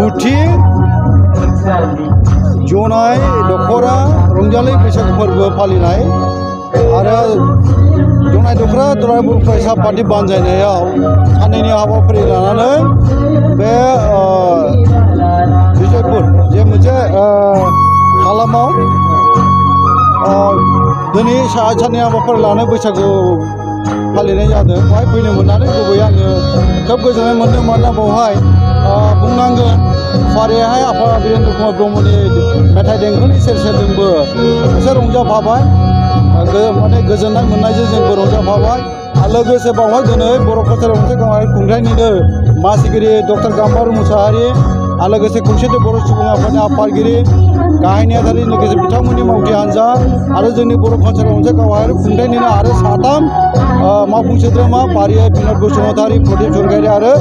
गुथि जनाय दखरा रंजालि बैसागु फोरबो फालिनाय आरो जनाय दखरा दुलाराय बर' फरायसा आफादनि बानजायनायाव साननैनि हाबाफारि लानानै बे बिजयपुर जे मोनसे हालामाव दिनै साननै हाबाफारि लानानै बैसागु फालिनाय जादों। बेवहाय फैनो मोननानै गुबैयै आङो खोब गोजोननाय मोन्दों। मानोना बेवहाय बुंनांगोन फारियाहाय आफा वीरेन्द्र कुमार ब्रह्मनि मेथाइ देंखोनि सेर सेरजोंबो एसे रंजाफाबाय, माने गोजोननाय मोननायजों जोंबो रंजाफाबाय। आरो लोगोसे बावहाय दिनै बर' कसारि मोनसे गावारि खुंथायनिनो मासिगिरि डक्टर गाम्बारु मुसाहारि आरो लोगोसे खौसेथि बर' सुबुं आफादनि आफादगिरि गाहाय नेहाथारि लोगोसे बिथांमोननि मावथि हान्जा आरो जोंनि बर' कसारि मोनसे गावारि खुंथायनिनो आरो साथाम मावफुं सोद्रोमा फारियै बिनद बसुमतारी, प्रदीप सरगयारी आरो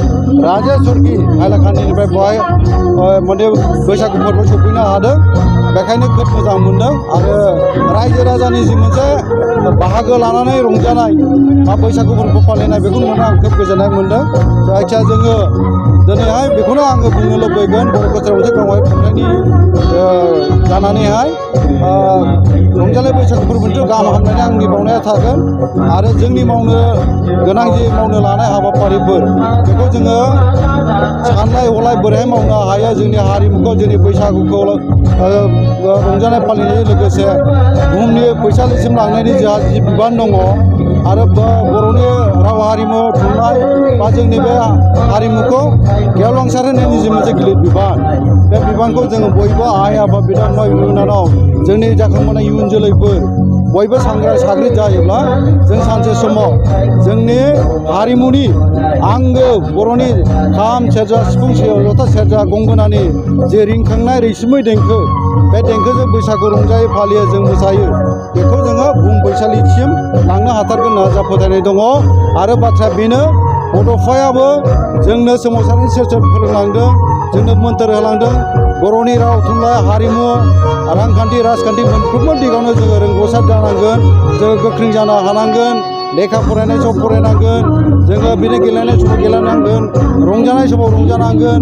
राजेश सरगि हाइलाकान्दिनिफ्राय बेवहाय माने बैसागु फोरबो सफैनो हादों। बेखायनो खोब मोजां मोनदों। आरो रायजो राजानि जि मोनसे बाहागो लानानै रंजानाय बा बैसागु फोरबो फालिनाय बेखौ नुनानै आं खोब गोजोननाय मोनदों। जायखिया जोङो दिनैहाय बेखौनो आङो बुंनो लुबैगोन, बर' कसारि मोनसे गावारि खुंथायनि जानानैहाय रंजालि बैसागु फोरबोनि गाहाम हामलायनाय आंनि बावनाया थागोन। आरो जोंनि मावनो गोनां जि मावनो लानाय हाबाफारिफोर बेखौ जोङो सानलाय हलाय बोरैहाय मावनो हायो, जोंनि हारिमुखौ जोंनि बैसागुखौ रंजानाय फालिनायजों लोगोसे बुहुमनि फैसालिसिम लांनायनि जोंहा जि बिबान दङ आरो बर'नि राव हारिमु थुनलाइ बा जोंनि बे हारिमुखौ गेवलांसार होनायनि जि मोनसे गिलिर बिबान, बे बिबानखौ जोङो बयबो आइ आफा बिदा फंबाय बिब' बिनानाव जोंनि जाखांबोनाय इयुन जोलैफोर बयबो सांग्रां साग्रिद जायोब्ला जों सानसे समाव जोंनि हारिमुनि आंगो बर'नि खाम सेरजा सिफुं जथा सेरजा गंगोनानि जे रिंखांनाय रैसुमै देंखो, बे देंखोजों बैसागु रंजायो फालियो जों मोसायो, बेखौ जोङो बुहुम फैसालिसिम लांनो हाथारगोन होनना जा फोथायनाय दङ। आरो बाथ्राया बेनो, बड'फायाबो जोंनो सोमावसारनायनि सेर सेर फोरोंलांदों, जोंनो मोन्थोर होलांदों। बर'नि राव थुनलाइ हारिमु रांखान्थि राजखान्थि मोनफ्रोमबो दिगावनो जोङो रोंगौसार जानांगोन, जोङो गोख्रों जानो हानांगोन, लेखा फरायनाय समाव फरायनांगोन, जोङो बिदिनो गेलेनाय समाव गेलेनांगोन, रंजानाय समाव रंजानांगोन,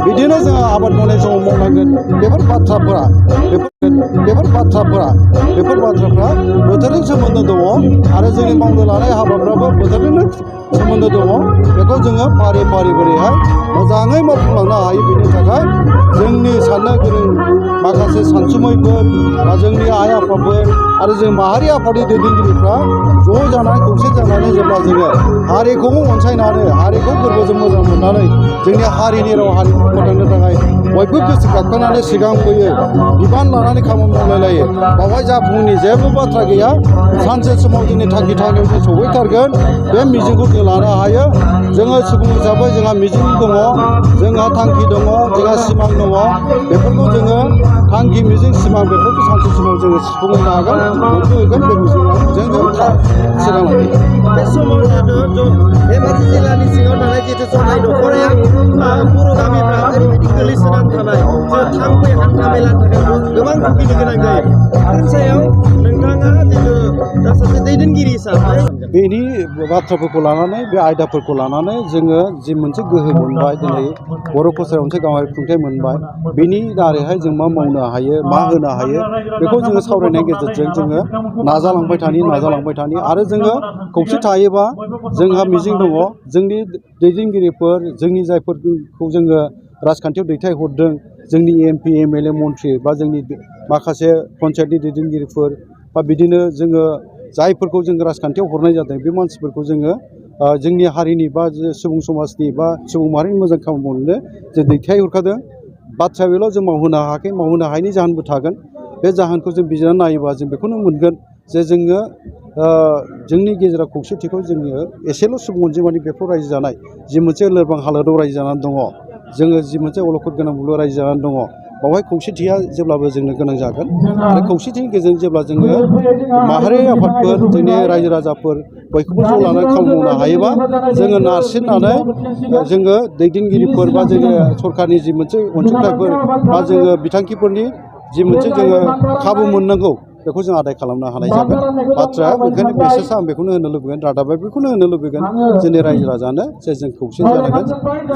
बिदिनो जोङो आबाद मावनाय समाव मावनांगोन। बेफोर बाथ्राफोरा बोथोरजों सोमोन्दो दङ आरो जोंनि मावनो लानाय हाबाफ्राबो बोथोरजोंनो सोमोन्दो दङ। बेखौ जोङो फारि फारि बोरैहाय मोजाङै मावफुंलांनो हायो, बेनि थाखाय जोंनि साननो गोरों माखासे सानसुमैफोर बा जोंनि आइ आफाफोर आरो जों माहारि आफादनि दैदेनगिरिफ्रा ज' जानानै खौसे जानानै जेब्ला जोङो हारिखौबो अनसायनानै हारिखौ गोरबोजों मोजां मोननानै जोंनि हारिनि राव हारिमु फोथांनो थाखाय बयबो गोसो गाखोनानै सिगांबोयो, बिबान लानानै खामानि मावलायलायो। बावहाय जाफुंनि जेबो बाथ्रा गैया। सानसे समाव जोंनि थांखियाव जों सौहैथारगोन, बे मिजिंखौ जों लानो हायो। जोङो सुबुं हिसाबै जोंहा मिजिं दङ, जोंहा थांखि दङ, जोंहा सिमां दङ। बेफोरखौ जोङो थांखि मिजिं सिमां बेफोरखौ सानसे समाव जोङो सुफुंनो हागोन, मोनफुंहैगोन। बे मिजिङाव जों सिगांलांगोन। बे समाव जिहेतु धेमाजि जिल्लानि सिङाव थानाय जिहेतु जनाय दखराया बर' गामिफ्रा ओरैबायदि गोलैसोनानै थानाय, जे थांफै हान्था मेलानि थाखाय गोबां भुगिनो गोनां जायो। बेनि सायाव नोंथाङा जिहेतु सासे दैदेनगिरि हिसाबै बेनि बाथ्राफोरखौ लानानै, बे आयदाफोरखौ लानानै जोङो जि मोनसे गोहो मोनबाय, दिनै बर' कसारि मोनसे गावारि खुंथाय मोनबाय, बेनि दारैहाय जों मा मावनो हायो, मा होनो हायो, बेखौ जोङो सावरायनायनि गेजेरजों जोङो नाजालांबाय थानि आरो जोङो खौसे थायोबा जोंहा मिजिं दङ। जोंनि दैदेनगिरिफोर, जोंनि जायफोरखौ जोङो राजखान्थियाव दैथायहरदों, जोंनि MP MLA मन्थ्रि बा जोंनि माखासे पन्सायतनि दैदेनगिरिफोर बा बिदिनो जोङो जायफोरखौ जों राजखान्थियाव हरनाय जादों, बे मानसिफोरखौ जोङो जोंनि हारिनि बा सुबुं समाजनि बा सुबुं माहारिनि मोजां खामानि मावनो जों दैथायहरखादों। बाथ्राया बेल' जों मावहोनो हायाखै, मावहोनो हायैनि जाहोनबो थागोन। बे जाहोनखौ जों बिजिरनानै नायोबा जों बेखौनो मोनगोन जे जोङो जोंनि गेजेराव खौसेथिखौ जोङो एसेल' सुबुं अनजिमानि बेफ्राव रायजो जानाय जि मोनसे लोरबां हालोदाव रायजो जानानै दङ, जोङो जि मोनसे अलखद गोनां मुलुगाव रायजो जानानै दङ, बावहाय खौसेथिया जेब्लाबो जोंनो गोनां जागोन। आरो खौसेथिनि गेजेरजों जेब्ला जोङो माहारियारि आफादफोर, जोंनि रायजो राजाफोर बयखौबो ज' लानानै खामानि मावनो हायोबा, जोङो नारसिननानै जोङो दैदेनगिरिफोर बा जोंनि सरकारनि जि मोनसे अनसुंथाइफोर बा जोङो बिथांखिफोरनि जि मोनसे जोङो खाबु मोननांगौ, बेखौ जों आदाय खालामनो हानाय जागोन। बाथ्राया बेखायनो मेसेजआ आं बेखौनो होनो लुबैगोन, रादाबा बेखौनो होनो लुबैगोन जोंनि रायजो राजानो, जे जों खौसे जानांगोन।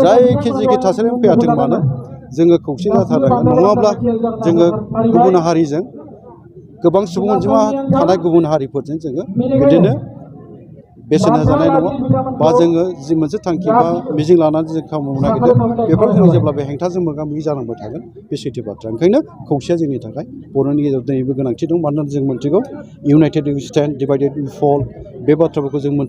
जायखि जेखि थासारियाव फैयाथों मानो, जोङो खौसे जाथारनांगोन नङाब्ला जोङो गुबुन हारिजों गोबां सुबुं अनजिमा थानाय गुबुन हारिफोरजों जोङो बिदिनो बेसेन होजानाय नङा बा जोङो जि मोनसे थांखि बा मिजिं लानानै जों खामानि मावनो नागिरदों बेफोराव जों जेब्लाबो हेंथाजों मोगा मोगि जानांबाय थागोन बे सैथो बाथ्रा ओंखायनो खौसेया जोंनि थाखाय बर'नि गेजेराव दिनैबो गोनांथि दं मानोना जों मोनथिगौ इउनाइटेड उइ स्टेन्ड डिभाइडेड उइ फल बे बाथ्राफोरखौ जों मोनथिगौ